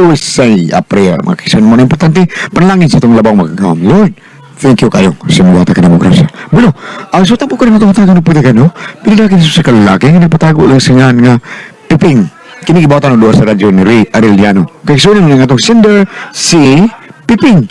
to say a prayer. Mga kaigsoon, mo na importante, panalangin sa itong labaw magagawam. Lord, thank you kayo sa mga ka ng grasya. Bueno, ang suta po ko rin matawag ng pwede ka, no? Pinalakin sa kalalaki, nga nagpatago lang sa nga nga Piping. Kini gibawatan ng duha sa radyo ni Ray Arellano. Kay sunan nga atong sender si Piping.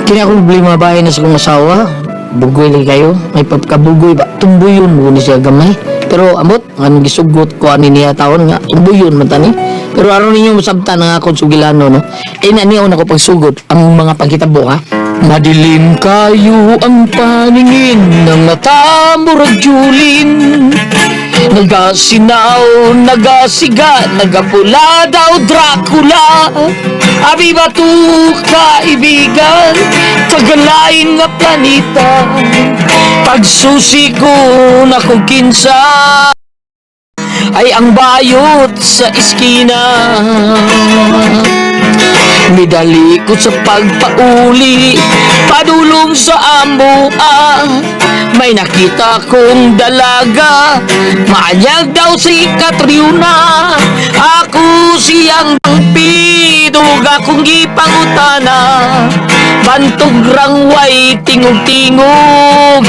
Kini akong problema bahay na sa kong asawa. Bugoy lagi kayo. May pagkabugoy ba? Tumbuyon mo ni siya gamay. Pero ambot, ang gisugot ko ani niya taon nga, tumbuyon man tani. Pero aron ninyo masabtan ang akong sugilano, no? Eh, na niya ako pagsugot ang mga pagkitabo, ha? Madilim kayo ang paningin ng mata murag julin. Nagasinaw, nagasiga, nagapula daw Dracula. Abi ba to kaibigan, tagalain nga planeta. Pagsusi ko na kung kinsa, ay ang bayot sa iskina. Midali ko sa pagpauli, padulong sa ambuan. May nakita kong dalaga, maanyag daw si Katriona. Ako siyang pidog, akong gipangutana. Bantog rangway, tingog-tingog,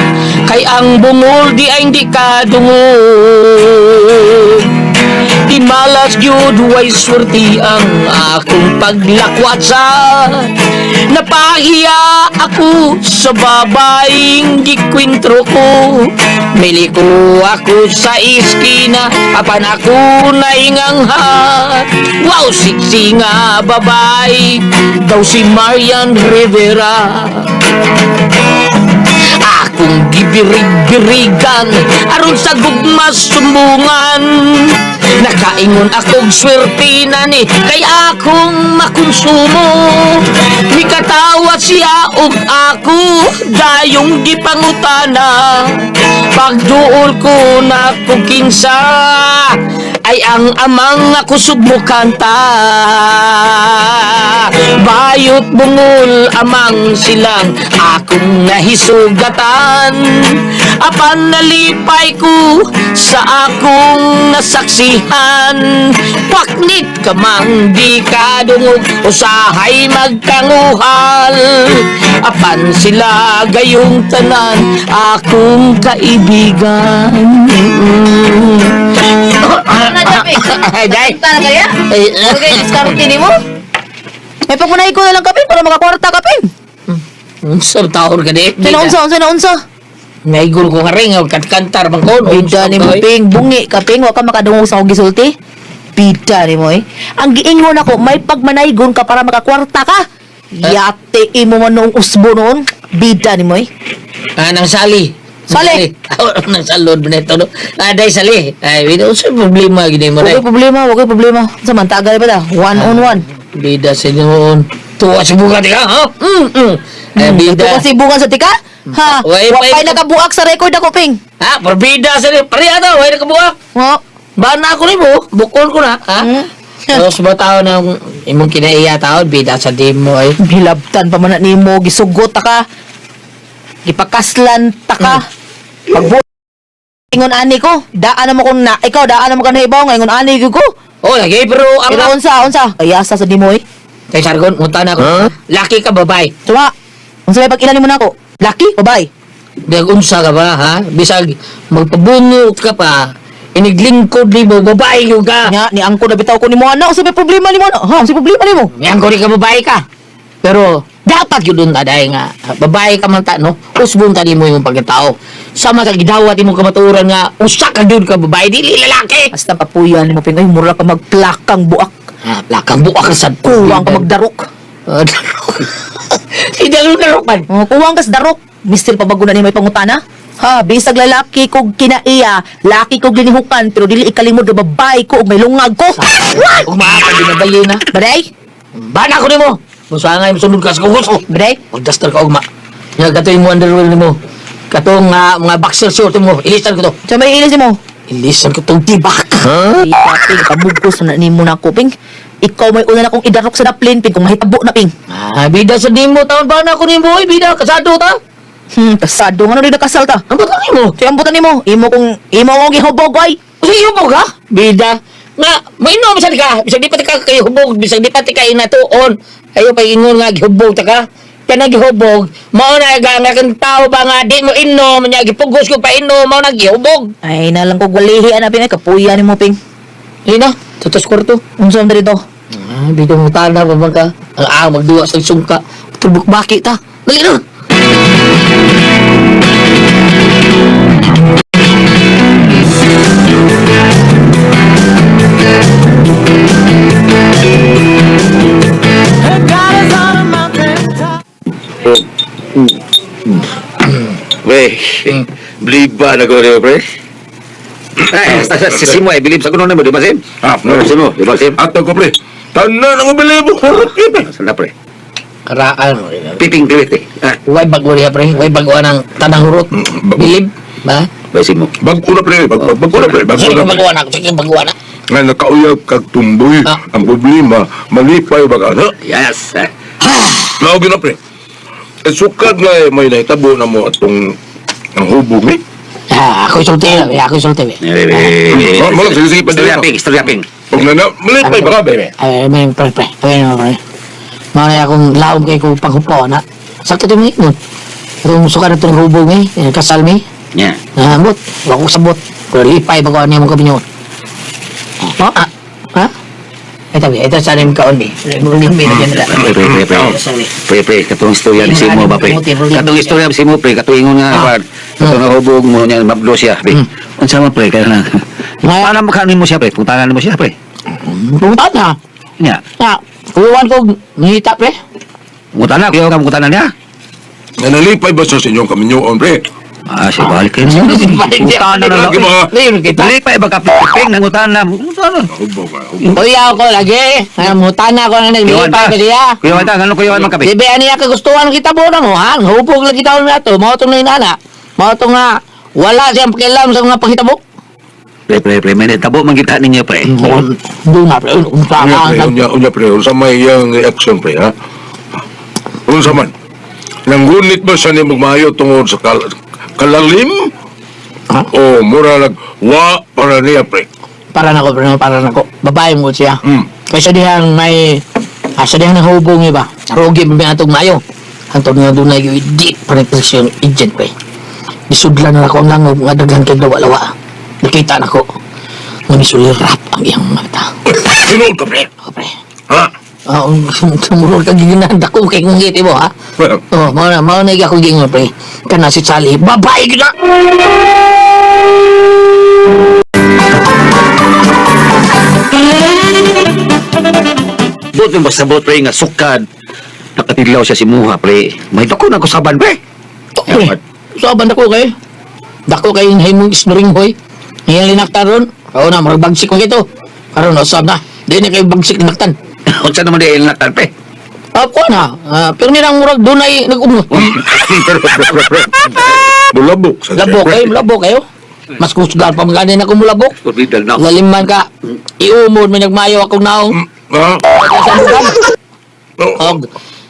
kay ang bungol di ay hindi kadungog. Imalas gyud way swerte ang akong paglakwatsa. Napahiya ako sa babaeng gikwentro ko. Miliko ako sa iskina, apan ako naingangha. Wow, siksi nga babae, daw si Marian Rivera. Akong gibirig-birigan aron sa gugma sumbungan. Nakaingon akong swerte na ni kay akong makonsumo. Mikatawa siya og ako dayong gipangutana. Pagduol ko na kung kinsa ay ang amang ako sugmukanta. Bayot bungol amang silang akong nahisugatan. Apan nalipay ko sa akong nasaksihan. Paknit ka mang di ka dungog, usahay magkanguhal. Apan sila gayong tanan akong kaibigan. Ano na, Ping? Ay, day. Talaga kaya? Ay, Okay, diskarte ni mo. May pagmunay ko na lang kapin para makakwarta kapin. Unsa taon ka di? Sino unsa, unsa na unsa? Naigol ko nga rin, kantar man ko. Bida ni mo, Ping. Bungi ka, Ping. Wa ka makadungog sa akong gisulti. Bida ni mo, eh. Ang giingon ako, may pagmanaygon ka para makakwarta ka. Yate imo man noong usbo noon. Bida ni mo, eh. Ah, nang sali. Sali. Nang salod ba nito, no? Ah, day sali. Ay, bida, unsa problema gini mo, day? Huwag problema, huwag problema. Sa man, tagal pa da. One on one. Bida sa noon. Tuwa sa buka, di ka, ha? Ay, bida. Ito kasi bunga sa tika? Ha? Way, Wa way. pa'y nakabuak sa record ako, Ping. Ha, perbida sa ni. Pareha ta, way nakabuak. Ngo. Bana ako nimo, bukol ko na, ha? Mm. Tapos ba tao ng imong kinaiya tao, bida sa di mo ay. Hilabtan pa man na nimo, gisugot ta ka. Gipakaslan ta ka. Pagbu ingon ani ko, daan na mo kung na, ikaw daan na mo kan hibaw nga ingon ani gyud ko. Oh, lagi pero ang Pero unsa, unsa? Kaya sa sa nimo eh. Kay Sargon, muta na ako. Laki ka babae. Tuma. Unsa may pag-ila nimo nako? Laki, babae. Dag unsa ka ba, ha? Bisag magpabunot ka pa, iniglingkod nimo babae yung ka. Nya ni angko na bitaw ko nimo ana, unsa may problema nimo ana? Ha, unsa may problema nimo? Yan ko rin ka babae ka. Pero dapat yun dun aday nga babae ka man ta no, usbon ta nimo yung pagkatao. Sama sa gidawat imong kamatuoran nga usa ka gyud ka babae dili lalaki. Basta papuyan nimo ping ay mura ka magplakang buak. Ah, plakang buak ka sad. Kuwang ka magdarok. Ah, darok. Idalo darok man. Oh, kuwang kas darok. Mister pabago na ni may pangutana. Ha, bisag lalaki kog kinaiya, laki kog linihukan, pero dili ikalimod na babae ko ug may lungag ko. What? Ug maapa ginabaye na. Baday? Bana ko nimo. Musa nga imong sunod ka sa kuguso. Baday? Magdastar ka ugma. Nga kato yung underwear nimo. Katong mga boxer short mo. Ilisan ko to. So may ilis mo. Ilisan ko tong tibak. Bida, ping. Kamugos na nimo na ko, ping. Ikaw may una na kong idarok sa daplin, ping. Kung mahitabo na, ping. Ah, bida sa nimo taon ba na ako nimo oy, bida kasado ta. Kasado nga no, di nakasal ta. Ambot lang imo. Kaya ambutan nimo. Imo kong, imo kong gihubog, oy. Usa hubog ha? Bida. Nga mainom sa ka, bisag di pa ta ka kay hubog, bisag di pa ta kay natuon. Ayo pa ingon nga gihubog ta ka. Kanang gihubog, mao na ga nga kang tao ba nga di mo inom, nya gipugos ko pa inom, mao na gihubog. Ay, nalang ko gwalihi, ana, ping. Ay, kapuya nimo, ping. Hindi na, tutos kwarto. Unsa man dito? Ah, bida mo tana ba ba ka? Ang ah, magduwa sa sungka. Tubok baki ta. Dali na. Pre, believe ba na ko rin, pre? Ay, si Simo ay believe sa kuno nimo, di ba Sim? Ah, No, Simo, di ba Sim? Ato ko pre. Tanan ang bilibo ko pre. Saan na pre? Karaan mo. Piping pilit eh. Ah, Way bago riya pre, way bago ang tanang hurot. Bilib, ba? ba Simo? Bago na pre, bago bago na pre, bago Sige na pre. bago na, sige bago na. Nga nakauyab kag tumboy. Ah. Ang problema, malipay ba ka? Ha? Yes. Ah. Mao gyud na pre. Eh, sukad nga eh, may nahitabo na mo atong ang hubog ni. Ah, ako sulti, ako sulti. Eh, Ah, malang, sige, sige, Istorya padala. ping, istorya ping. Pag na na, malipay ba ka, bebe? Ay, may pre pre, ay no pre. Mao na akong laom kay ko panghupaw na. Sakto to mo. Kung suka na itong hubog eh, kasal mi. Yeah. Naambot, wa ko sabot. Pero lipay bago niya mong kabinyo. Ha? Ah, ha? Ito, ito sa rin kaon bi. Muling bi na nila. Pre, pre, pre, pre. Pre, pre, katong istorya ni Simo ba, pre? Katong istorya ni Simo, pre, katong ingon nga, Ah. par. Katong nahubog mo niya, mablo siya, pre. Unsa man, pre, kaya na. Paano makaano mo siya, pre? Puntahan mo siya, pre. Pumunta na. Nya. Na, kuwan ko ngita pre. Muntahan na, kuya ka muntahan niya. Nga nalipay ba siya sa inyong kaminyoon pre? Ah, siya balik kayo niya. Muntahan na lang. Lagi mga Ngayon kita. Dali pa iba ka ping nangutan na. Muntahan na. hubog ba? Hubog. Kuya ko lagi. Ay, muta na ako na Kuyawan naglipay ta. ka siya. Kuyawan ta, ngano kuyawan man kape? Di ba niya kagustuhan kita mo na mo, ha? Hupog lang kita na to. Mao tong inana. Mao tong nga wala siyang pakialam sa mga panghitabo. Pre, pre, pre, may tabo man kita ninyo, pre. Doon na pre, unsa Unya ka pre, unya, unya pre, unsa may iyang reaction pre, ha? Unsa man? Nanggunit ba siya ni magmayo tungod sa kalalim? Ha? O mura nag wa para niya pre. Para nako pre, para nako. Babae mo siya. Mm. Kaysa dihang may asa dihang nahubong iba. Rugi ba atong mayo. Hantod nga dunay gyud deep penetration agent pre. Gisudlan na ako ang langob nga daghan kay lawa-lawa. Nakita nako nga gisulirap ang iyang mata. Tinuod ka pre. Oh, pre. Ha? Ah, tumurol ka giginahan dako kay kung ngiti mo ha. Oh, mao na ako gingon pre. Kana si Sally, babae gyud na. Bot yung basta bot, pre, nga sukad. Nakatilaw siya si Muha, pre. May dako na kusaban, pre. Oh, pre. Saban dako kay. Dako kay himong snoring hoy. Ngayon linaktan ron. Oo na, murag bagsik ko kito. Karon usab na. Di na kay bagsik linaktan. Unsa naman di ilinatan, pre? Ako na. Ah, pero nirang murag dunay nag-umot. Pero pre, pre, pre. Bulabok sa siya, Labok pre. kayo, mulabok kayo. Mas kusgan pa maganin ako mulabok. Forbidden na. Lalim man ka. Iumod man nagmayo akong naong. Ha? Sa dugan. Oo. Og,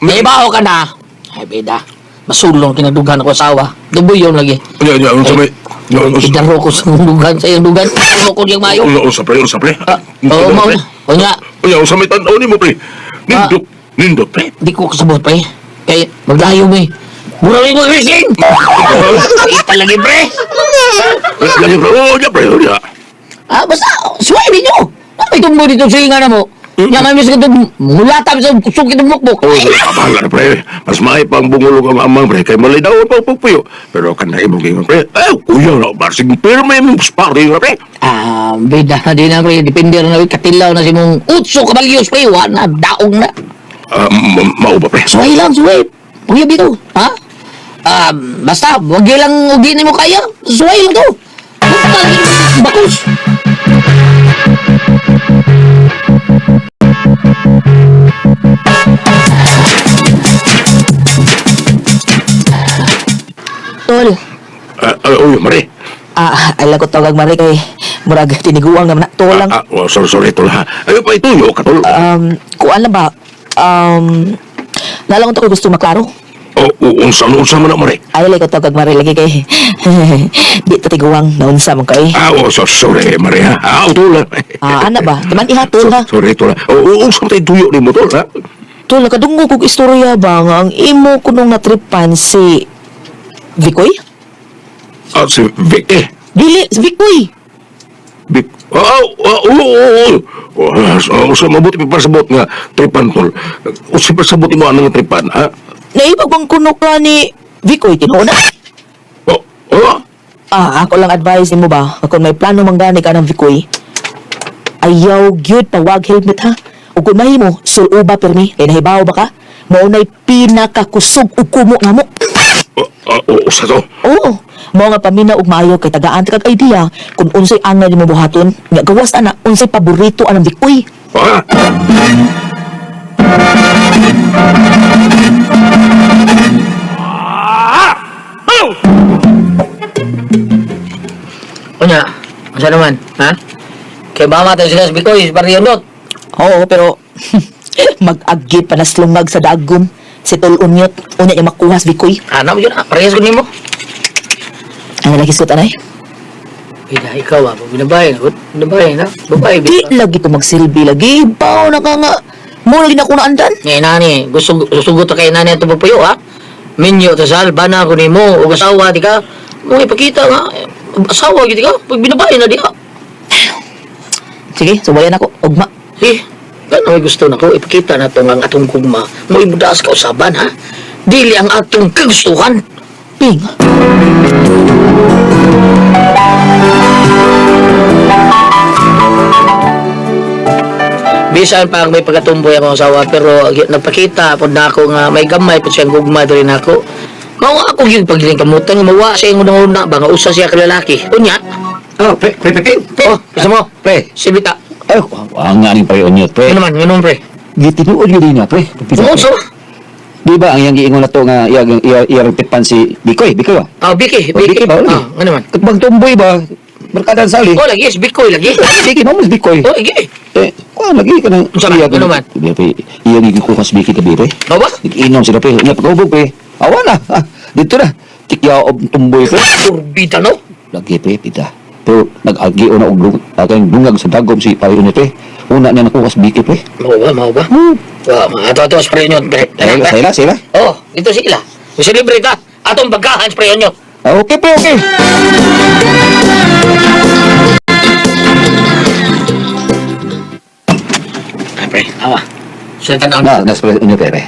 naibaho ka na. Ay, beda. Masulong kinadugan ako asawa. Dubuyon lagi. Unya, unya, unsa may unya, unsa Idaro ko sa dugan sa iyang dugan. Ano ko niyang mayo. unya, unsa pre, unsa pre. Ah, oo, mao na. O nga, Unya, unsa may tan-aw nimo pre. Nindot, nindot pre. di ko kasabot pa eh. Kay, maglayo mo eh. Mura rin mo, Christine! Kita lagi, pre! Unya, pre, unya pre, unya. Ah, basta, suway ninyo! May tumbo dito sa inga na mo. Nga may mis katong mulata sa kusog itong mukbok. Oh, bahala na pre. Mas may pang bungulog ang amang pre kay malay daw ang pagpuyo. Pero kanay mo gingon pre. Eh, kuya na barsig pero may mong sparring na pre. Ah, bida, di na pre, depende na katilaw na si mong utso kabalyos pre, wa na, daong na. Ah, mao ba pre? Suway lang, suway. Pangyabi to, ha? Ah, basta, wag lang ugin mo kaya. Suway lang to. Huwag ka lagi bakos. Tol, Ah, ah, uy, mare. ah, ala ko tawag mari kay Murag tiniguang naman na tol lang. Ah, oh, sorry, sorry, tol ha. Ayaw pa ituyo ka, tol. Kuan lang ba? Nalang ko gusto maklaro. Oh, unsa, unsa man na, Mare? Ayaw lang ko tawag Mare lagi kay di to tiguang naunsa man kay. Ah, oh, so, sorry, Mare ha. Ah, tol ha. Ah, ana ba? Taman iha tol ha. Sorry, tol ha. Oh, unsa man tayo tuyo ni mo, tol ha? Tol nakadungog kog istorya ba nga ang imo kunong natripan si Vicoy? Ah, si Vic, eh. Dili, si Vicoy. Vic. Oh, oh, oh, oh, oh. Oh, so, so, mabuti pa pasabot nga tripan, tol. Usa pasabot mo anong tripan, ha? Naibag bang kuno ka ni Vicoy tinuod na? Oh, oh. Ah, ako lang advice nimo ba? Kung may plano man gani ka ng Vicoy, ayaw gyud pawag helmet ha. Ug kung mahimo, suluba pirmi. Kay nahibaw ba ka? Mao nay pinakakusog ug kumo namo. Oh, oh, oh, usa to. Oo. Mao nga pamina og maayo kay tagaan ta kag idea kung unsay angay nimo buhaton, nga gawas ana unsay paborito anang Vicoy. Ah, Unya, unsa naman, ha? Kay mama tayo sila sa Bikoy, sa Barriondot. Oo, pero mag-agi pa na slungag sa dagom. Si Tol Unyot, unya niya makuha sa Vicoy. Ana mo yun, ah, parehas ko nimo. Ano lagi suot anay? Ida, ikaw ah, binabae na, binabae na, babae. Di lagi ko magsilbi lagi. Baw na ka nga. Mo lagi na ko naandan. Ngay nani, gusto sugot kay nani ato papuyo ha. Minyo to sal bana ko nimo ug asawa di ka. Mo ipakita nga asawa gid ka pag binabae na diha. Sige, subayan ako. Ugma. Eh, gano may gusto nako ipakita na to nga ang atong gugma. Mo ibudas ka usaban ha. Dili ang atong kagustuhan. Ping. Bisan pa may pagkatumboy akong asawa pero nagpakita pod na ako nga may gamay pod siyang gugma diri nako. Mao ako gyud pagling kamutan nga mawa siya ingon una ba nga usa siya ka lalaki. Unya, Oh, pre, pre, pre, pre. oh, gusto mo? Pre. Sibita. Ay, ang nga ning pre unyot, pre. Ano naman, ano pre? Gitinuod yun niya, pre. Pagpita, pre. Unsa? Di ba ang iyang giingon na to nga iyang iyang tipan si Bikoy, Bikoy ba? Ah, Biki, Oh, Biki. Biki ba? Ah, ano man? Katbang tumboy ba? Barkadaan sali. Oh, lagi, si Bikoy lagi. Biki, mo mas Bikoy. Oh, lagi. Eh, kuan lagi ka nang Unsa man? Ano man? Di pre, iyang gikuha si Biki tabi pre. Bawa? Inom sila pre. Unya pagubog pre. Awa na. Ah, dito na. Tikyaw og tumboy pre. Turbida no? Lagi pre, pita. Pero nag-agi na og akang dungag sa dagom si pareho niya pre. Una niya nakuha si Biki pre. Mao ba, mao ba? Wa, mga ato-ato sa pre nyo, pre. Sila, sila, sila. Oh, dito sila. Celebrate ta. Atong pagkahan sa pre nyo. Ah, okay pre, okay. Ah, pre, awa. Sa tanaw Na, nas pre, unyo pre. pre.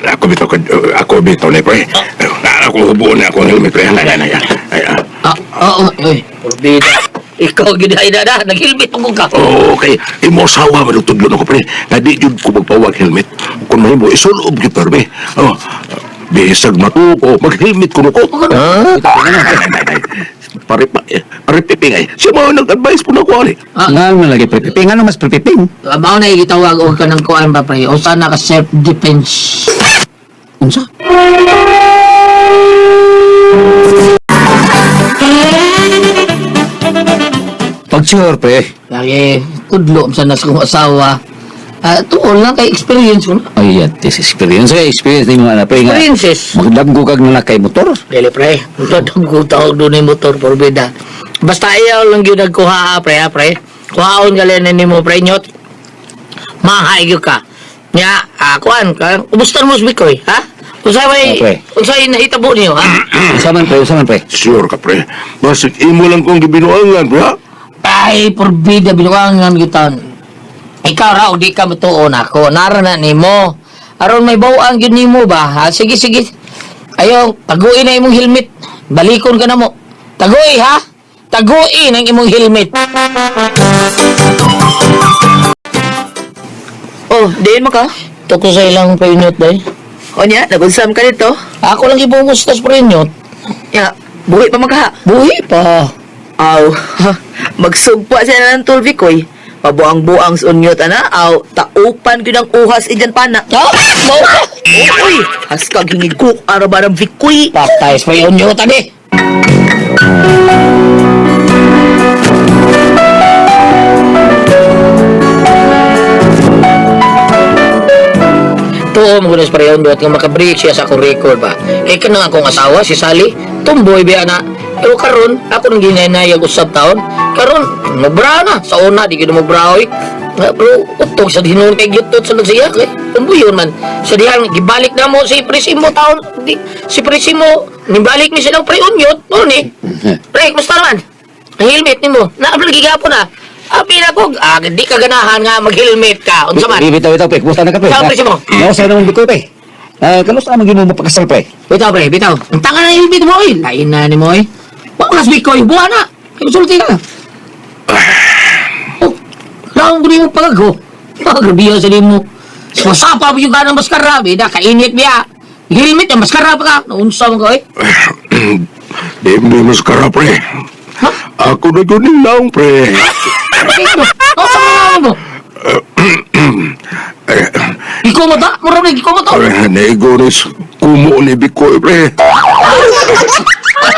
Ako bitaw ka, ako bitaw na, pre. Ah, ako hubuon na ako ang helmet, pre. Ay, ay, ay, ay, ay. Ah, oo, uy, turbida. Ikaw gid ay dada, naghilbit mo ka. Oh, okay. Imo asawa man ang tudlo nako, pre. Nga di jud ko magpawag helmet. Kung mahimo isulob gyud pre. Oh, bisag matuko, mag-helmet kuno ko. Ah, Ay, ay, ay, ay. Pare pa, eh, pare piping ay. Siya mo nag-advise po na ko ani. Ah. Nga man lagi pre piping, ano mas pre piping? Mao na gitawag og kanang kuan ba pre? Usa na ka self defense. Unsa? Pag sure pre. Lagi tudlo sa na sa kong asawa. Ah, tuol lang kay experience ko na. Ay, yan, this experience. Ay, experience ni mga anak pre nga. Experiences. Magdamgo kag nalakay motor. Dili pre, dadam ko tawag doon yung motor porbida. Basta ayaw lang yun nagkuha pre ha pre. Kuhaon gali na nimo pre nyot. Mahay gyud ka. Nya, ah, kuan ka. Ubustan mo sa Bikoy, ha? Unsay may Ah, pre. unsay nahitabo niyo, ha? Unsa man pre, unsa man pre. Sure ka, pre. Basig imo lang kong gibinuangan, pre. ha? Ay, porbida binuangan kita. Ikaw ra di ka matuon ako. Nara na nimo. Aron may bawaan gyud nimo ba? Ha? Sige, sige. Ayo, taguin na imong helmet. Balikon ka na mo. Tagui ha? Taguin ang imong helmet. Oh, diin mo ka? Tuko sa ilang prenyot day. O niya, nagunsam ka nito. Ako lang ibungos tas prenyot. Ya, buhi pa magkaha. Buhi pa. Aw, magsugpa siya na ng tulvi koy. Pabuang-buang sa unyot, ana. Aw, taupan gyud ang uhas ijan pana. Ha? Mao ka? Uy, haskag hingig ko, ara ba ng Vicoy? Patay sa prenyot ani. ko na sa pareho duhat nga makabreak siya sa akong record ba. Eh kanang akong asawa si Sally, tumboy biya na. Pero karon ako nang ginanayag usab taon. Karon mobra na sa una di gid mo oy. Nga, pero utog sa hinuon kay gitot sa siya kay tumboyon man. Sa dihang gibalik na mo si Presimo taon di, si Presimo nibalik ni silang pre-unyot mo ni. Pre, kumusta naman? Ang helmet nimo. Naablo gigapon na. Abi na ko, di ka ganahan nga mag-helmet ka. Unsa man? Bitaw, bitaw, pre. Kumusta na ka, pre? Saan, pre, mo? Nausa naman bikoy, pre. Kamusta naman gino mo pagkasal, pre? Bitaw, pre, bitaw. Ang tanga na helmet mo, oy. Lain na ni mo, oy. Wa ka bikoy, buha na. Kay sulti ka. Oh, laong ko mo pagago. Pagagrabiya sa nimo. Masapa mo yung ganang maskara, bida, kainit biya. Helmet ang maskara pa ka. Naunsa mo ka, oy. Di mo maskara, pre. Ha? Ako na yun nilaong, pre. Naunsa mo nga mo? Ikaw mo ta? Murag na, ikaw mo ta. Pre, naigoris kumo ni Bikoy, pre.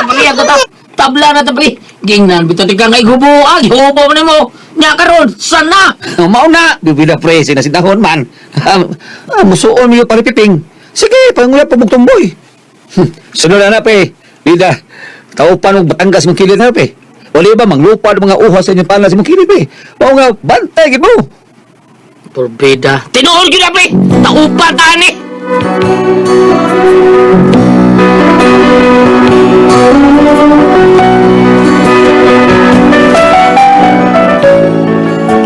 Pali ako ta. Tabla na ta, pre. Gingnan, bitaw tika nga igubo. Ah, gihubo mo nimo. Nya karon, sana. Mauna, bibida pre, sinasidahon man. Musuon mo yung paripiping. Sige, pangulap pa tumboy. Sunod na na, pre. Bida, taupan og Batangas mong kilid na, pre. Wala ba, manglupa ng mga uha sa inyong palas mong kilid, pre. Mao nga, bantay, gid mo. Porbida. Tinuod gyud na, pre. Taupa ta ni.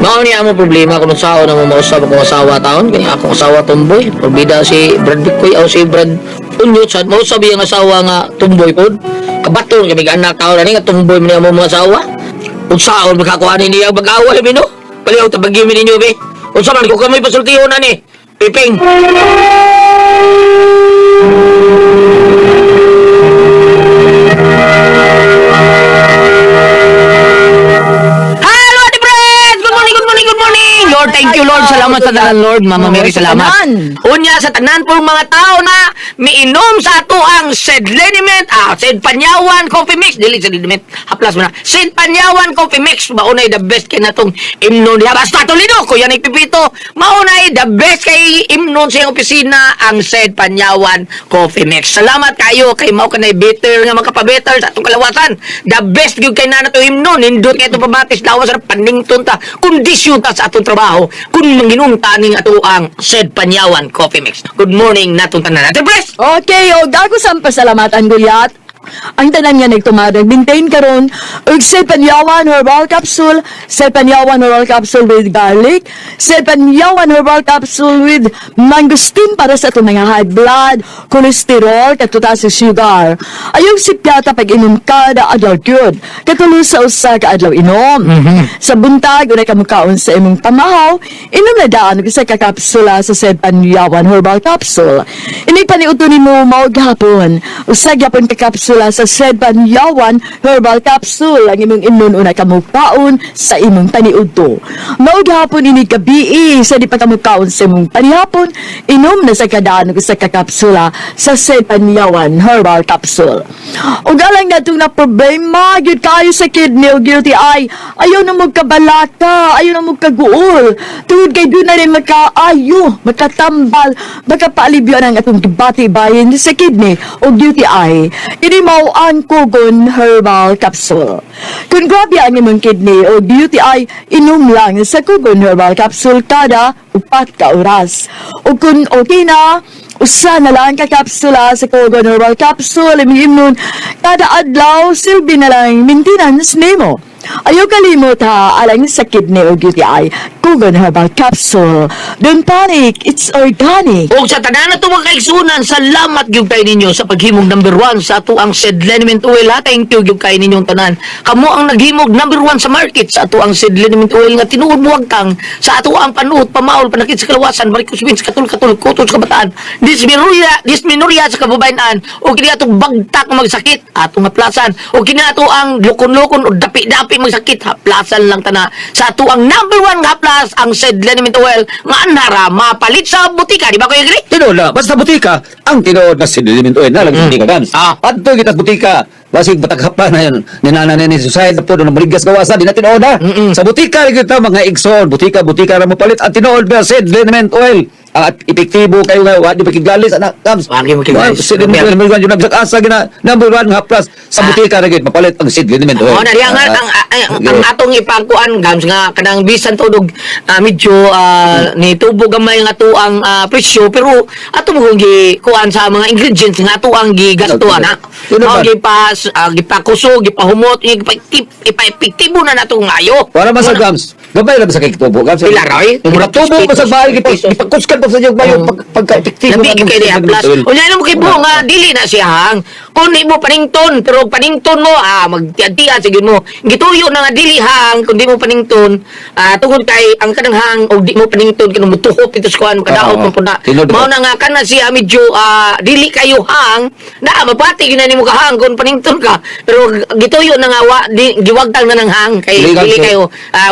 Mao ni amo problema kung unsaon na mo mausab akong asawa taon kani akong asawa tumboy. Porbida si Brad Bikoy o si Brad Unyot sad mausab iyang asawa nga tumboy pod. Kabaton kami anak taon ani nga tumboy man amo mga asawa. Unsaon makakuha ni niya mag-away mi no? Paliw tabagi mi ninyo be. Unsa man ko kami pasultihon ani? Piping. Hello, Ate Fred! Good morning, good morning, good morning! Lord, thank you, Lord. Salamat sa tanan, Lord. Mama Mary, sa salamat. tanan. Unya, sa tanan pong mga tao na miinom sa ato ang Sed Liniment, Sed Panyawan Coffee Mix. Dili, Sed Liniment. Haplas mo na. Sed Panyawan Coffee Mix. Maunay the best kay natong imnon niya. Basta Toledo, Kuya Nick Pipito. Maunay the best kay imnon sa iyang opisina ang Sed Panyawan Coffee Mix. Salamat kayo kay mao kanay bitter nga makapabetter sa atong kalawasan. The best gyud kay na nato imnon. Nindot kay itong pabatis lawas sa panington ta. Kondisyon ta sa atong trabaho kung manginunta ning ato ang Sed Panyawan Coffee Mix. Good morning natong tanan. Ate Pres! Okay, og ako sa pasalamatan Gulyat. Ang tanan nga nagtumarag, maintain karon og Sepanyawan Herbal Capsule, Sepanyawan Herbal Capsule with garlic, Sepanyawan Herbal Capsule with mangosteen para sa atong mga high blood, cholesterol, katuta sa sugar. Ayong sipyata pag inom kada adlaw gyud. Katulo sa usa ka adlaw inom. Sa buntag unay ka mukaon sa imong pamahaw, inom na daan og isa ka kapsula sa Sepanyawan Herbal Capsule. Ini paniudto nimo mao gahapon. Usa gyapon ka kapsula sa Sepanyawan Herbal Capsule ang imong imnon una ka mukaon sa imong paniudto. Mao gahapon ini gabi sa di pa ka mukaon sa imong panihapon, inom na sa kadaan og usa ka kapsula sa Sepanyawan Herbal Capsule. Ug alang natong na problema gyud kaayo sa kidney ug UTI, ayaw na mo kabalaka, ayaw na mo kaguol. Tungod kay doon na rin makaayo, makatambal, makapaalibyo ang atong gibati bahin sa kidney o UTI. Ini mao ang Kugon Herbal Capsule. Kung grabe ang imong kidney o UTI, inom lang sa Kugon Herbal Capsule kada 4 ka oras. O kung okay na, usa na lang ka kapsula sa Kogon Herbal Capsule, imong kada adlaw, silbi na lang maintenance nimo. Ayaw kalimot ha, alang sa kidney o UTI, Kogon Herbal Capsule. Don't panic, it's organic. Og sa tanan na mga kaigsunan, salamat gyud kay ninyo sa paghimog number 1 sa ato ang Sed Liniment Oil ha. Thank you gyud kay ninyong tanan. Kamo ang naghimog number 1 sa market sa ato ang Sed Liniment Oil nga tinuod buwag kang sa ato ang panuot, pamaol, panakit sa kalawasan, varicose veins, katul-katul, kutos sa kabataan, dysmenorrhea sa kababayan, o kini atong bagtak nga magsakit, atong haplasan, o kini ato ang lukon-lukon o dapi-dapi magsakit, haplasan lang tana sa ato ang number 1 nga haplas, ang Sed Liniment Oil nga anara mapalit sa butika, di ba Kuya Gri? Tinuod na, basta butika, ang tinuod na sinilimin oil na lang sa butika, Gams. Adto kita sa butika, basig bataghapan na yun, ninana ni Susay, na po, na maligas gawasan, di na tinuod na. Sa butika, rin kita, mga igsoon, butika, butika na mapalit, ang tinuod na Sid Liniment Oil. Ang epektibo kayo nga wa di pakiglalis ana, Gams. Wa gyud makiglalis. Seed liniment oil yun asa gina number one nga plus sa butika ra gyud mapalit ang seed liniment oil. Oh, na diya nga ang atong ipangkuan, Gams, nga kanang bisan tunog medyo ni tubo gamay nga atuang presyo, pero ato mo kung gikuan sa mga ingredients nga ato ang gigasto ana. Sino Mao ba? Gipakusog, gipahumot, gipa-epektibo na nato ngayo. Para man sa Gams. Gamay ra ba sa kay tubo, Gams? Pila ra, eh? Yung tubo pa sa bahay gipakuskan pa sa iyong bayo pagka-epektibo. Labi kay diha plus. Unya mo kay buho nga dili na siya hang. Kun imo panington, pero panington mo magtiad-tiad sige mo. Gituyo na nga dili hang kun di mo panington, tungod kay ang kanang hang og di mo panington kanang mutuhop ito sa kuan makadaot Oo. mo pud na. Tinuod ba? Mao na nga kana siya medyo dili kayo hang na mapati gyud na nimo ka hang kun panington ka. Pero gituyo na nga wa di, giwagtang na ng hang kay Dili dili ka- kayo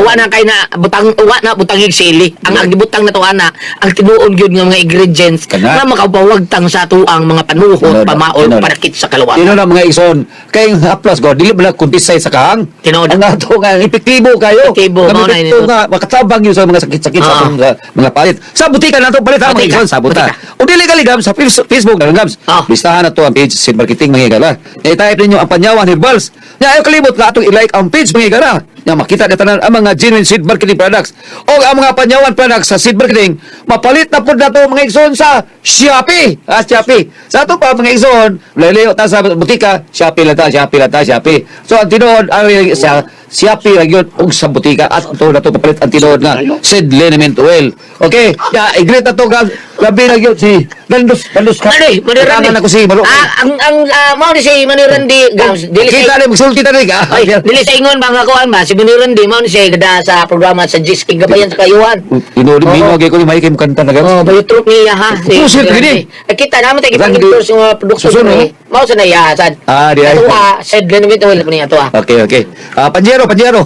wa na kay na butang wa na butangig sili. Ang gibutang na to ana ang tinuon gyud nga mga ingredients Kana. nga makapawagtang sa atuang mga panuhot, Tinuod, pamaol, tinuod. panakit sa kalawakan. Tinuod na mga ison, kay ang haplas go dili man kuntisay sa kahang. Tinuod. Ang ato nga epektibo kayo. Epektibo, Nga mao na epektibo yun. nga makatabang yun sa mga sakit-sakit sa Oo. atong mga palit. Sa butika na to palit ha mga Butika, ison, sa buta. butika. O dili galigam sa Facebook na gams. Ah. Listahan na to ang page Seed Marketing, mga higala. I-type ninyo ang Panyawan Herbals. Nya ayo kalimot nga atong i-like ang page, mga higala. Nya makita na tanan ang mga genuine seed marketing products o ang mga Panyawan products sa seed marketing mapalit na pud nato, mga igsoon, sa Shopee. Ah, Shopee. Sa ato pa, mga igsoon, layo ta sa butika, Shopee lang ta, Shopee lang ta, Shopee. So ang tinuod ang sa Shopee ra gyud ug sa butika at to na to papalit ang tinuod nga seed liniment oil. Okay, ya i-greet na to grabe na gyud si Landos, Landos ka. Manoy, Manoy Randy. Kailangan ako si Malo. Ang mao ni si Manoy Randy, Gams, dili Kita sa ni magsulti ta ni ka. Ay, dili sa ingon ba nga kuan ba si Manoy Randy mao ni siya gada sa programa sa Gisking Gabayan sa Kayuhan. Inulit Oo. mino ko ni Mike kanta na Oh, gams. bayo troop niya ha. Si Pusit, Manoy gini. Randy. Eh, kita naman tayo Randy. gipang-endorse yung mga produkto Susunod. ni. Mao sa na iya sad. Ah, di ay. Ato said liniment oil pa niya ato ah. Okay. Ah, Panjero, Panjero.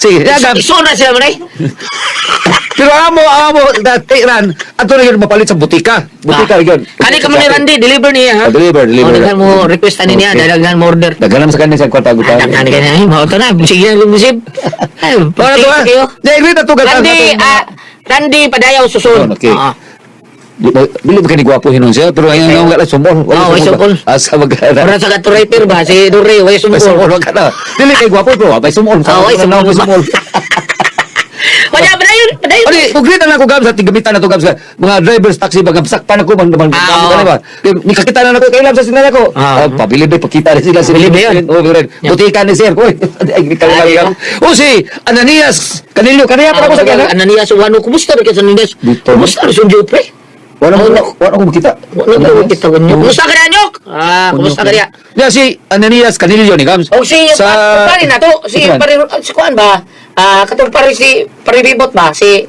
Sige, ya Gams. Iso na sila manay. Pero amo dati ran ato na yun mapalit sa butika. Butika ra yun. Kani ka Manoy Randy, deliver niya ha. Ah, deliver, deliver. Oh, daghan mo request ani niya, Okay. daghan mo order. Daghan naman sa kanya sa kwarta Ah, daghan ka na. Ay, mao to na. Sige na lumusib. Ay, Para to ah. kayo. Ya, i-greet na to gams. Randy, Randy Padayaw susun. Yun, okay. Oo. Dili ba kani gwapo hinon siya pero ayun nga wala sumol. Oo, way sumol. Asa mag Ora sa kato rapper ba si Dure, way May sumol. sumol wag ka na. Dili kay gwapo pero may sumol. Oo, way sumol. May sumol. Wala padayon, padayon. Ani, kung greet na lang ko gams at gamitan na to gams. Mga drivers taxi ba gams sakpan ako man man Ah, gamit oo. na ba. Nikakita na nako kay sa sila nako. Ah. Ah, pabili ba pakita ni sila sila. Pabili ba yun? Oh, bili. Butika ni sir. Uy, ay Ah, kalima di gam. O si Ananias Canillo kaniya para ko sa kana. Ananias Wano, kumusta rin ka sa Ananias? Dito. Kumusta rin sa pre? Wala ko makita. Wala ko kita ganyo. Kumusta ka na, Nyok? Ah, kumusta ka niya? Ya si Ananias Canillo ni gams. O si sa pare na to, si Saan? pare si kuan ba? Ah, katong pare si pare Bibot ba? Si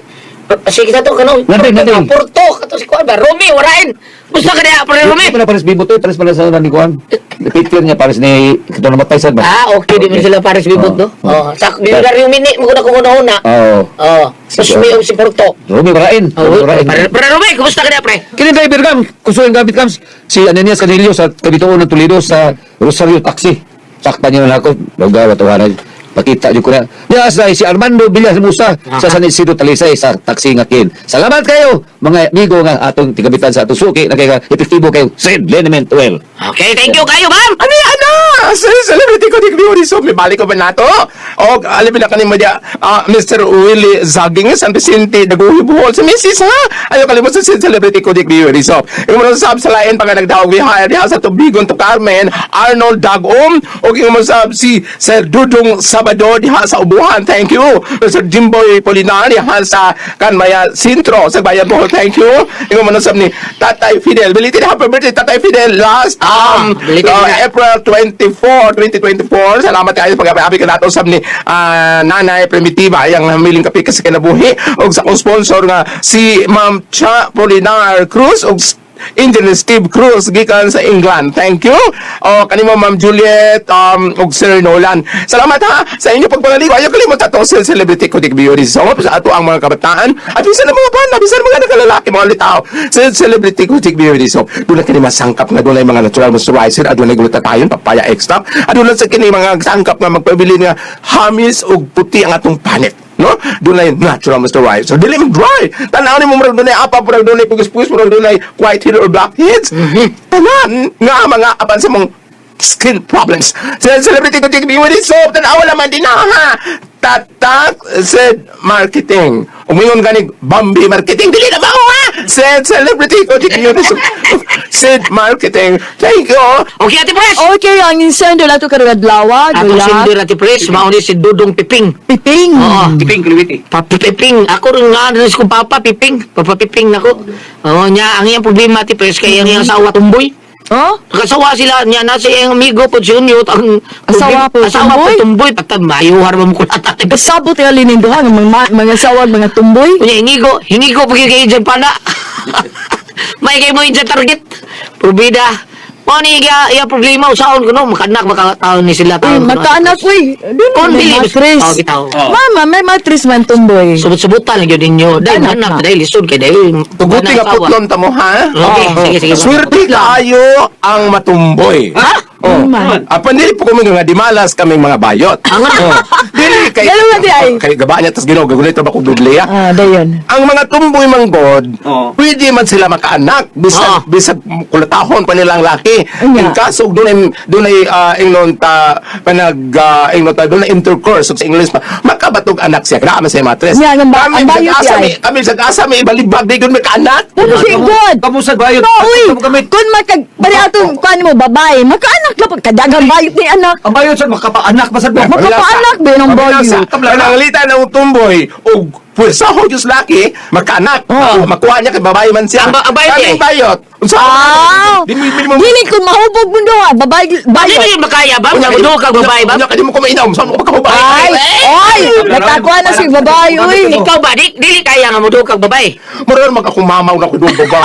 si kita to kano? Nanding, nanding. Porto, kato si kuan ba? Romy, warain. Kumusta ka niya, pare Romy? Di pala pares Bibot eh, pares pala sa ni Kuan. Picture niya pares ni kito namatay sad ba? Ah, okay, di mo sila pares Bibot, no? Oo. Oh, sa Bilyonaryo Mini, mo na kung una-una. Oo. Oh, tapos may si Porto. Rumi Barain. Oh, Rumi Barain. pare Romy, kumusta ka niya, pre? Kini driver kam, kusuhin gamit kam si Ananias Canillo sa Kabituon ng Toledo sa Rosario Taxi. Sakpan niya na ako, lugar tuhanan. Pakita jud ko na. Ya sa si Armando Villas Musa sa San Isidro Talisay sa taxi nga kin. Salamat kayo mga amigo nga atong tigabitan sa atong suki na kay epektibo kayo. Send Liniment Oil. Okay, thank you kayo, ma'am. Ano yan, ano? Sa celebrity ko, di ko may balik ko ba nato? O, alam na kanimo dia, Mr. Willie Zaging, San Vicente, Daguhi, Bohol, sa Mrs. ha? Ayaw kalimot sa celebrity ko, di ko so. Yung mga sab sa lain, pag nagdaog, wihire, diha sa Tubigon to Carmen, Arnold Dagom, o yung mga sab si Sir Dudong Sabado, diha sa Ubuhan, thank you. Mr. Jimboy Polinar, diha sa Kanmaya Sintro, sa Bayan Bohol, thank you. Yung mga sab ni Tatay Fidel, belated happy birthday, Tatay Fidel, last, Belated na. April 24, 2024. Salamat kayo sa pag-api ka nato sab ni Nanay Primitiva yang hamiling kape kasi kinabuhi ug sa akong sponsor nga si Ma'am Cha Polinar Cruz ug Engineer Steve Cruz gikan sa England. Thank you. O kanimo Ma'am Juliet ug Sir Nolan. Salamat ha sa inyo pagpangaligo. Ayaw kalimot ato sa celebrity ko Beauty Song sa ato ang mga kabataan at bisan ang mga bana, bisan mga nakalalaki mga litaw. Sa celebrity ko Beauty Song. Doon kini masangkap nga dunay mga natural moisturizer, adunay glutathione, papaya extract, adunay sa kini mga sangkap nga magpabili nga hamis ug puti ang atong panit. No? Dunay natural moisturizer. Dili man dry. Tanaw ni mo murag dunay apa, murag dunay pugis-pugis, murag dunay white head or black heads. Tanan nga mga apan sa mong skin problems. Sa Celebrity ko take with soap, tanaw naman din na ha. Tatak said marketing. Umingon ganig Bambi marketing dili na ba ha? Said Celebrity ko take with soap. Said marketing. Thank you. Okay, Ate Pres. Okay, ang insendo na to karong adlaw, Atong Gula. sender, Ate Pres, mauni si Dudong Piping. Piping. Oo. Tiping kaliwiti. Papa Piping. Ako rin nga, ano kong papa, Piping. Papa Piping nako. Oo, niya, ang iyang problema, Ate Pres, kay ang iyang asawa tumboy. Oh? Nakasawa sila niya na si iyang amigo po si Unyot ang Asawa po, asawa po tumboy? tumboy patag mayuhar mo ko lahat, Ate Pres. Kasabot nga lininduhan ang mga asawa mga tumboy. Kunya hingigo, hingigo pag kayo dyan pana. May kayo mo dyan target. Probida. Mo ni iya iya problema usaon ko no makanak makataon ni sila Uy, taon. kuno. magkaanak, uy. Doon Kon may dili matris. Oh, bitaw. Mama, may matris man tumboy. Subot-subutan lang gyud ninyo. Dahil Anak anak na. dahil lisod kay dahil Tuguti nga putlon ta mo ha. Okay, sige sige. Swerte kaayo ang matumboy. Ha? Oh. Man. Apan dili po kami nga dimalas kaming mga bayot. Ang ano? Oh. Dili kay Dalawa di ay. Kay gaba niya tas Ginoo gagulit ra ba kog Biblia. Ah, dayon. Ang mga tumboy manggod, Oo. pwede man sila makaanak bisag Oo. bisag kulatahon pa nilang laki. Anya. In kaso dunay dunay ingnon ta panag ingnon ta dunay intercourse sa English pa makabatog anak siya. Naa man siya matres. Nya, ang Kami ang bisag bayot asa di ay. mi kami bisag asa mi balibag di gud makaanak. Pero si God. Kamusad bayot. No, uy. Kamu kami. Kung makag... Bali atong kuan mo, babae, makaanak na pag kadagang bayot ni anak. Ang bayot sad makapaanak pa sad mo. Makapaanak ba yun ang bayot? Pananglita ng tumboy og pwersa ho Diyos laki, makaanak. Oo. Makuha niya kay babae man siya. Ang bayot Kaming eh. bayot. Unsa? Ah! Di mo Dili kung mahubog mo doon, babae, Dili bayot. yun makaya ba? Magulo kag babae ba? Unya ka di mo kumainom. Saan mo makahubay? Ay, oy, nagtakuha na si babae, uy. Ikaw ba di dili kaya nga muduol kag babae? Mura makakumamaw na ko doon babae.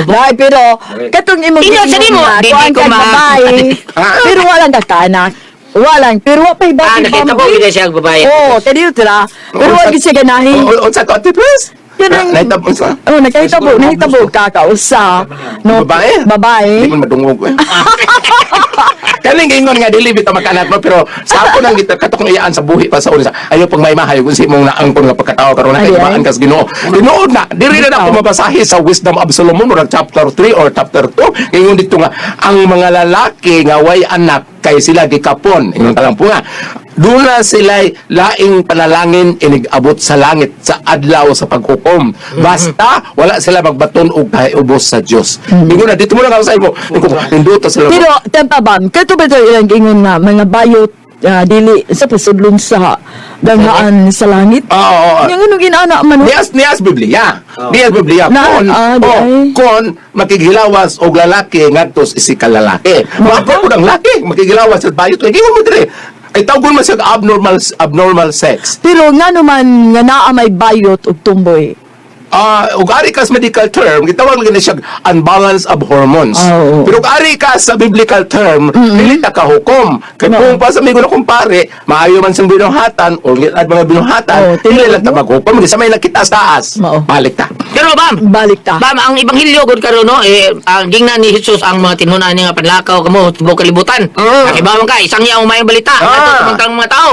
Ay, pero katong imong Ingon sa nimo, nga, dili kuan ko kag babae. Ah. Pero walang kakaanak. Walang, pero wa pa'y Ah, bati nakita ko gid siya ang babae. Oo, kadiyo tira. Pero wa gid siya ganahi. Unsa to, Ate Pres? Yan ang- Nahitab unsa? Oh, nakahitabo, nahitabo kakausa. No, Babae? Babae. Di man madungog eh. Kaning ingon nga dili bitaw makaanak mo pero sa ako nang gita katong iyaan sa buhi pa sa una ayo pag may mahayo kung si imong naangkon nga pagkatao karon na Ay, kay ay. maan kas Ginoo. Tinuod na diri na ako mabasahi sa Wisdom of Solomon murag chapter 3 or chapter 2 ingon dito nga ang mga lalaki nga way anak kay sila gikapon ingon talang po nga duna sila'y laing panalangin inig-abot sa langit sa adlaw sa paghukom. Basta wala sila magbaton og kahiubos sa Dios. Ingon na dito mo lang ako sa imo. Ingon ko, Nindota sila. Pero tempa bam, kato ba ito ilang ingon nga mga bayot dili sa pasudlon sa dangaan sa langit? Oo, oo, oo. Yung anong ginana man? oh? Niyas niyas Biblia. Niyas Biblia. Na- Kon di oh, ay. kon makighilawas og lalaki ngadto sa isika lalaki. Mao pud ang laki makigilawas sa bayot kay ingon mo dire. Ay tawgon man siya abnormal abnormal sex. Pero nga naman nga naa may bayot ug tumboy. Ah, ug ari ka sa medical term, gitawag lagi na siya unbalance of hormones. Ah, oo. Pero ug ari ka sa biblical term, dili ta kahukom. Kay kung pa sa migo na kumpare, maayo man siyang binuhatan o ngitad mga binuhatan, Oo, dili tinuod lang ta mo. maghukom. Sa may nakita sa taas. Mao. Balik ta. Pero bam, Balik ta. Bam, ang ebanghelyo gud karon no, eh ang gingnan ni Jesus ang mga tinunan niya nga panlakaw kamo tibuok kalibutan. Nakibawan ka isang yaw may balita ngadto sa mga mga tao.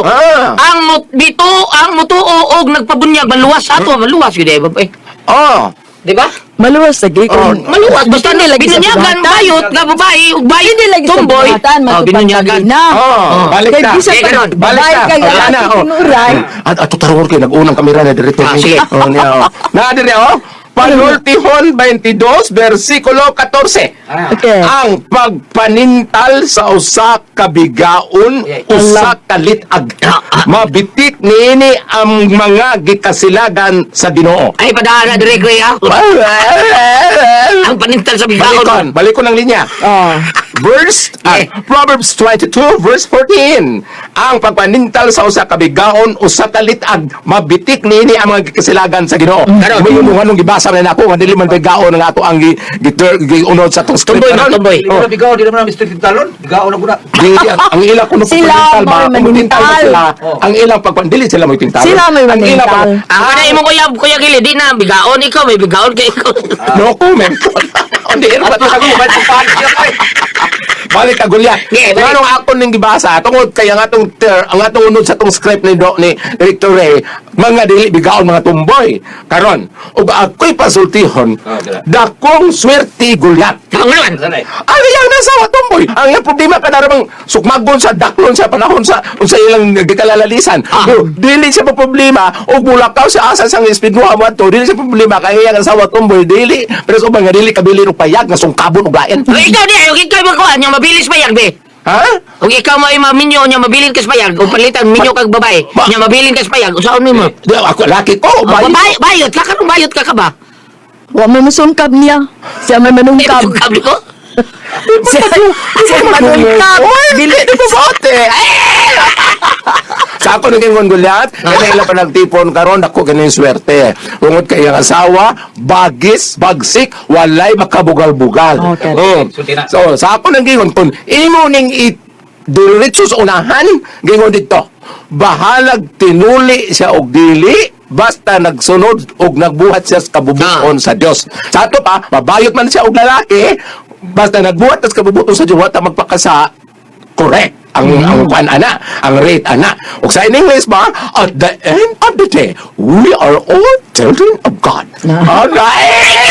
Ang dito ang mutuo og nagpabunyag maluwas ato maluwas gyud eh. Eh. Oh. Di ba? Maluwas lagi Oh, kung Maluwas basta Hindi lagi sa binunyagan buhatan. bayot nga babae ug bayot Hindi lagi sa tumboy. buhatan, Oh, binunyagan. na. Oh, balik Kay ta. bisan Eh, pag ganon. Balik babae ta. kay Oh, lalaki ana, oh. tinuray. At ato tarong kay nag-unang kamera na dirito. Ah, sige. Oh, niya. Oh. Na dire oh. Panultihon 22 versikulo 14. Okay. Ang pagpanintal sa usa ka bigaon, usa ka lit-ag. Mabitik niini ang mga gikasilagan sa Ginoo. Ay padaan na dire ko ah. Ang panintal sa bigaon. Balikon, balikon ang linya. Oh. Verse Proverbs 22 verse 14. Ang pagpanintal sa usa ka bigaon usa ka lit-ag mabitik niini ang mga gikasilagan sa Ginoo. Karon. May mm. anong gibasa na nako nga dili man bigaon ang ato ang giunod sa atong script. Tumboy, Karon. tumboy. Di mo na bigaw, di naman na Mr. Tintalon. Bigaw na guna. Di, ang ilang kuno Sila pagpanintal ba? may Kung manintal manintal. sila, Oh. ang ilang pagpandili sila may tintal. Sila may Ang ilang manintal. Ang kana imong kuya kuya Gili di na bigaon ikaw may bigaon kay ikaw. No comment. On the air ba ito? Balik ka Goliath. Yeah, balik. Nganong ako ning gibasa tungod kay ang atong unod sa atong script ni Director Ray, mga dili bigaon mga tumboy. Karon, ug ako'y pasultihon, Ah, dala. dakong swerte Goliath. Ang naman. Ang iyang nasawa tumboy. Ang iyang problema kada ramang sukmagon sa daklon sa panahon sa unsa ilang gikalalalisan. Pero dili siya problema og mulakaw sa asa sang espidwa mo ato, dili siya problema kay iyang asawa tumboy dili. Pero sa uban nga dili kabili og payag nga sungkabon og lain. O ikaw di, ug ikaw magkuhan nya mabilis payag be. Ha? Ug ikaw mo ay maminyo nya mabilin kas payag ug palitan minyo kag babae. Nya mabilin kas payag usaon nimo? Di, ako laki ko, Oh, bayo. babae, bayot ka karong bayot ka ka ba? Wa may musungkab niya. Siya may manungkab. Kab ko. Siya manungkab. Oy, dili di mo bote. Sa ako naging Goliath, kaya ila pa nagtipon karon ako ganin swerte. Tungod kay iyang asawa, bagis, bagsik, walay makabugal-bugal. Okay. Sulti na. So, sa ako nang gingon kung imo ning i diretso sa unahan, gingon dito. Bahalag tinuli siya og dili, basta nagsunod og nagbuhat siya sa kabubuton sa Dios. Sa ato pa, mabayot man siya og lalaki, basta nagbuhat sa kabubuton sa Dios, wa ta magpakasa correct ang kwan ana, ang rate ana. Ug sa in English ba, at the end of the day, we are all children of God. Alright!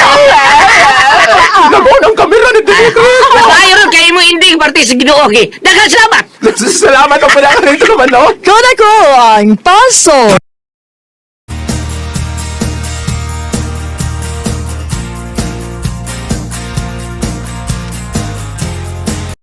Nabon ang kamera ni Dimitri. Ayo ron kay imo ending parte sa Ginoo okay. Daghang salamat. Salamat ang pinaka rito naman, no? Kuna ko ang paso.